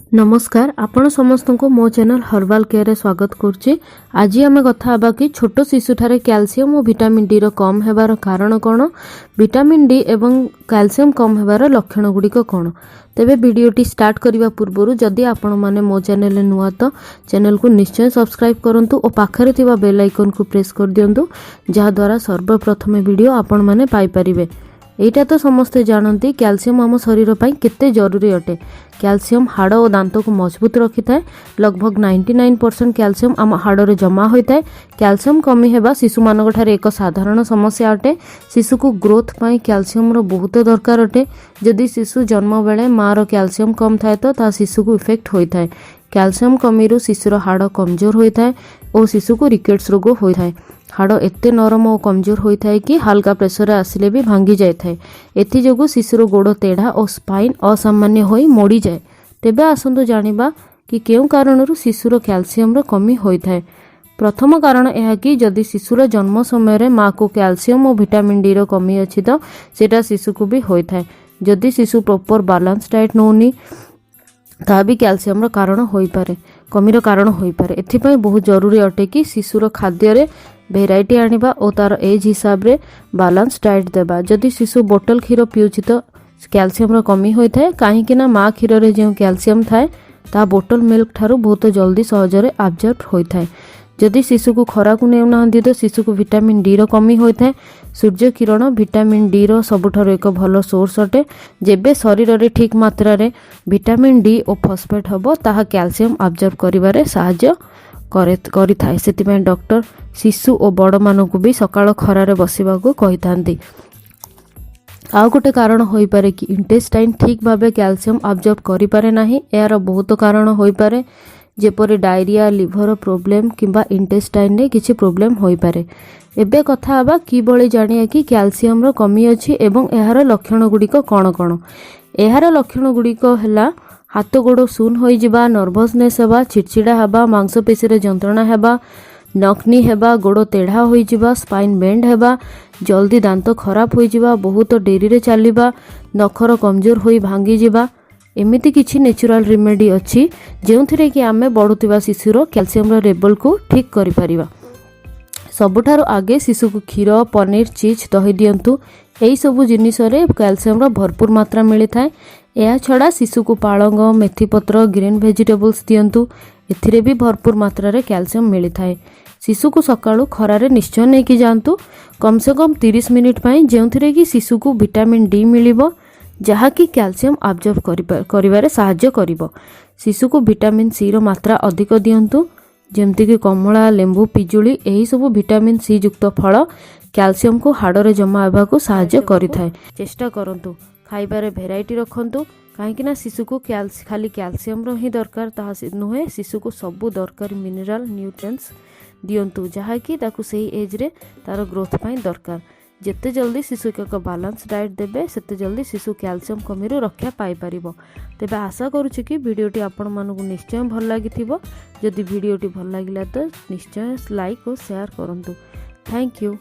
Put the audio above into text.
ନମସ୍କାର, ଆପଣ ସମସ୍ତଙ୍କୁ ମୋ ଚ୍ୟାନେଲ୍ ହର୍ବାଲ୍ କେୟାରରେ ସ୍ୱାଗତ କରୁଛି। ଆଜି ଆମେ କଥା ହେବା କି ଛୋଟ ଶିଶୁଠାରେ କ୍ୟାଲସିୟମ୍ ଓ ଭିଟାମିନ୍ ଡିର କମ୍ ହେବାର କାରଣ କ'ଣ, ଭିଟାମିନ୍ ଡି ଏବଂ କ୍ୟାଲସିୟମ୍ କମ୍ ହେବାର ଲକ୍ଷଣ ଗୁଡ଼ିକ କ'ଣ। ତେବେ ଭିଡ଼ିଓଟି ଷ୍ଟାର୍ଟ କରିବା ପୂର୍ବରୁ ଯଦି ଆପଣମାନେ ମୋ ଚ୍ୟାନେଲରେ ନୂଆ, ତ ଚ୍ୟାନେଲକୁ ନିଶ୍ଚୟ ସବସ୍କ୍ରାଇବ୍ କରନ୍ତୁ ଓ ପାଖରେ ଥିବା ବେଲ୍ ଆଇକନ୍କୁ ପ୍ରେସ୍ କରିଦିଅନ୍ତୁ, ଯାହାଦ୍ୱାରା ସର୍ବପ୍ରଥମେ ଭିଡ଼ିଓ ଆପଣମାନେ ପାଇପାରିବେ। ଏଇଟା ତ ସମସ୍ତେ ଜାଣନ୍ତି, କ୍ୟାଲସିୟମ୍ ଆମ ଶରୀର ପାଇଁ କେତେ ଜରୁରୀ ଅଟେ। କ୍ୟାଲସିୟମ୍ ହାଡ଼ ଓ ଦାନ୍ତକୁ ମଜବୁତ ରଖିଥାଏ। ଲଗଭଗ 99% କ୍ୟାଲସିୟମ୍ ଆମ ହାଡ଼ରେ ଜମା ହୋଇଥାଏ। କ୍ୟାଲସିୟମ୍ କମି ହେବା ଶିଶୁମାନଙ୍କଠାରେ ଏକ ସାଧାରଣ ସମସ୍ୟା ଅଟେ। ଶିଶୁକୁ ଗ୍ରୋଥ୍ ପାଇଁ କ୍ୟାଲସିୟମ୍ର ବହୁତ ଦରକାର ଅଟେ। ଯଦି ଶିଶୁ ଜନ୍ମ ବେଳେ ମାଆର କ୍ୟାଲସିୟମ୍ କମ୍ ଥାଏ, ତ ତାହା ଶିଶୁକୁ ଇଫେକ୍ଟ ହୋଇଥାଏ। କ୍ୟାଲସିୟମ୍ କମିରୁ ଶିଶୁର ହାଡ଼ କମଜୋର ହୋଇଥାଏ ଓ ଶିଶୁକୁ ରିକେଟ୍ସ ରୋଗ ହୋଇଥାଏ। ହାଡ଼ ଏତେ ନରମ ଓ କମଜୋର ହୋଇଥାଏ କି ହାଲକା ପ୍ରେସରରେ ଆସିଲେ ବି ଭାଙ୍ଗି ଯାଇଥାଏ। ଏଥିଯୋଗୁଁ ଶିଶୁର ଗୋଡ଼ ତେଢ଼ା ଓ ସ୍ପାଇନ୍ ଅସାମାନ୍ୟ ହୋଇ ମୋଡ଼ିଯାଏ। ତେବେ ଆସନ୍ତୁ ଜାଣିବା କି କେଉଁ କାରଣରୁ ଶିଶୁର କ୍ୟାଲସିୟମର କମି ହୋଇଥାଏ। ପ୍ରଥମ କାରଣ ଏହା କି ଯଦି ଶିଶୁର ଜନ୍ମ ସମୟରେ ମାଆକୁ କ୍ୟାଲସିୟମ ଓ ଭିଟାମିନ୍ ଡିର କମି ଅଛି, ତ ସେଇଟା ଶିଶୁକୁ ବି ହୋଇଥାଏ। ଯଦି ଶିଶୁ ପ୍ରପର ବାଲାନ୍ସ ଡାଏଟ୍ ନେଉନି, ତାହା ବି କ୍ୟାଲସିୟମର କାରଣ ହୋଇପାରେ, କମିର କାରଣ ହୋଇପାରେ। ଏଥିପାଇଁ ବହୁତ ଜରୁରୀ ଅଟେ କି ଶିଶୁର ଖାଦ୍ୟରେ ଭେରାଇଟି ଆଣିବା ଓ ତାର ଏଜ୍ ହିସାବରେ ବାଲାନ୍ସ ଡାଏଟ୍ ଦେବା। ଯଦି ଶିଶୁ ବୋଟଲ କ୍ଷୀର ପିଉଛି, ତ କ୍ୟାଲସିୟମର କମି ହୋଇଥାଏ, କାହିଁକି ନା ମା କ୍ଷୀରରେ ଯେଉଁ କ୍ୟାଲସିୟମ ଥାଏ, ତାହା ବୋଟଲ ମିଲ୍କ ଠାରୁ ବହୁତ ଜଲ୍ଦି ସହଜରେ ଆବଜର୍ବ ହୋଇଥାଏ। ଯଦି ଶିଶୁକୁ ଖରାକୁ ନେଉନାହାନ୍ତି, ତ ଶିଶୁକୁ ଭିଟାମିନ୍ ଡିର କମି ହୋଇଥାଏ। ସୂର୍ଯ୍ୟ କିରଣ ଭିଟାମିନ୍ ଡିର ସବୁଠାରୁ ଏକ ଭଲ ସୋର୍ସ ଅଟେ। ଯେବେ ଶରୀରରେ ଠିକ୍ ମାତ୍ରାରେ ଭିଟାମିନ୍ ଡି ଓ ଫସ୍ଫେଟ୍ ହେବ, ତାହା କ୍ୟାଲସିୟମ ଆବଜର୍ବ କରିବାରେ ସାହାଯ୍ୟ କରିଥାଏ। ସେଥିପାଇଁ ଡକ୍ଟର ଶିଶୁ ଓ ବଡ଼ମାନଙ୍କୁ ବି ସକାଳ ଖରାରେ ବସିବାକୁ କହିଥାନ୍ତି। ଆଉ ଗୋଟେ କାରଣ ହୋଇପାରେ କି ଇଣ୍ଟେଷ୍ଟାଇନ୍ ଠିକ୍ ଭାବେ କ୍ୟାଲସିୟମ ଆବଜର୍ବ କରିପାରେ ନାହିଁ। ଏହାର ବହୁତ କାରଣ ହୋଇପାରେ, ଯେପରି ଡାଇରିଆ, ଲିଭର ପ୍ରୋବ୍ଲେମ୍ କିମ୍ବା ଇଣ୍ଟେଷ୍ଟାଇନ୍ରେ କିଛି ପ୍ରୋବ୍ଲେମ୍ ହୋଇପାରେ। ଏବେ କଥା ହେବା କିଭଳି ଜାଣିବା କି କ୍ୟାଲସିୟମର କମି ଅଛି ଏବଂ ଏହାର ଲକ୍ଷଣ ଗୁଡ଼ିକ କ'ଣ କ'ଣ। ଏହାର ଲକ୍ଷଣ ଗୁଡ଼ିକ ହେଲା ହାତ ଗୋଡ଼ ଶୂନ ହୋଇଯିବା, ନର୍ଭସନେସ୍ ହେବା, ଚିଡ଼ଚିଡ଼ା ହେବା, ମାଂସପେଶୀରେ ଯନ୍ତ୍ରଣା ହେବା, ନକ୍ନି ହେବା, ଗୋଡ଼ ତେଢ଼ା ହୋଇଯିବା, ସ୍ପାଇନ୍ ବେଣ୍ଡ ହେବା, ଜଲ୍ଦି ଦାନ୍ତ ଖରାପ ହୋଇଯିବା, ବହୁତ ଡେରିରେ ଚାଲିବା, ନଖର କମଜୋର ହୋଇ ଭାଙ୍ଗିଯିବା। ଏମିତି କିଛି ନ୍ୟାଚୁରାଲ ରିମେଡି ଅଛି, ଯେଉଁଥିରେ କି ଆମେ ବଢ଼ୁଥିବା ଶିଶୁର କ୍ୟାଲସିୟମର ଲେବଲକୁ ଠିକ୍ କରିପାରିବା। ସବୁଠାରୁ ଆଗେ ଶିଶୁକୁ କ୍ଷୀର, ପନିର, ଚିଜ୍, ଦହି ଦିଅନ୍ତୁ। ଏହିସବୁ ଜିନିଷରେ କ୍ୟାଲସିୟମର ଭରପୁର ମାତ୍ରା ମିଳିଥାଏ। ଏହାଛଡ଼ା ଶିଶୁକୁ ପାଳଙ୍ଗ, ମେଥିପତ୍ର, ଗ୍ରୀନ୍ ଭେଜିଟେବଲ୍ସ ଦିଅନ୍ତୁ। ଏଥିରେ ବି ଭରପୁର ମାତ୍ରାରେ କ୍ୟାଲସିୟମ ମିଳିଥାଏ। ଶିଶୁକୁ ସକାଳୁ ଖରାରେ ନିଶ୍ଚୟ ନେଇକି ଯାଆନ୍ତୁ, କମ୍ ସେ କମ୍ 30 ମିନିଟ୍ ପାଇଁ, ଯେଉଁଥିରେ କି ଶିଶୁକୁ ଭିଟାମିନ୍ ଡି ମିଳିବ, ଯାହାକି କ୍ୟାଲସିୟମ ଆବଜର୍ବ କରିବାରେ ସାହାଯ୍ୟ କରିବ। ଶିଶୁକୁ ଭିଟାମିନ୍ ସିର ମାତ୍ରା ଅଧିକ ଦିଅନ୍ତୁ, ଯେମିତିକି କମଳା, ଲେମ୍ବୁ, ପିଜୁଳି। ଏହିସବୁ ଭିଟାମିନ୍ ସି ଯୁକ୍ତ ଫଳ କ୍ୟାଲସିୟମକୁ ହାଡ଼ରେ ଜମା ହେବାକୁ ସାହାଯ୍ୟ କରିଥାଏ। ଚେଷ୍ଟା କରନ୍ତୁ ଖାଇବାରେ ଭେରାଇଟି ରଖନ୍ତୁ, କାହିଁକି ନା ଶିଶୁକୁ ଖାଲି କ୍ୟାଲସିୟମର ହିଁ ଦରକାର ତାହା ନୁହେଁ। ଶିଶୁକୁ ସବୁ ଦରକାରୀ ମିନେରାଲ, ନ୍ୟୁଟ୍ରିଏଣ୍ଟସ୍ ଦିଅନ୍ତୁ, ଯାହାକି ତାକୁ ସେଇ ଏଜ୍ରେ ତାର ଗ୍ରୋଥ୍ ପାଇଁ ଦରକାର। ଯେତେ ଜଲ୍ଦି ଶିଶୁକୁ ଏକ ବାଲାନ୍ସ ଡାଏଟ୍ ଦେବେ, ସେତେ ଜଲ୍ଦି ଶିଶୁ କ୍ୟାଲସିୟମ କମିରୁ ରକ୍ଷା ପାଇପାରିବ। ତେବେ ଆଶା କରୁଛି କି ଭିଡ଼ିଓଟି ଆପଣମାନଙ୍କୁ ନିଶ୍ଚୟ ଭଲ ଲାଗିଥିବ। ଯଦି ଭିଡ଼ିଓଟି ଭଲ ଲାଗିଲା, ତ ନିଶ୍ଚୟ ଲାଇକ୍ ଓ ସେୟାର କରନ୍ତୁ। Thank you.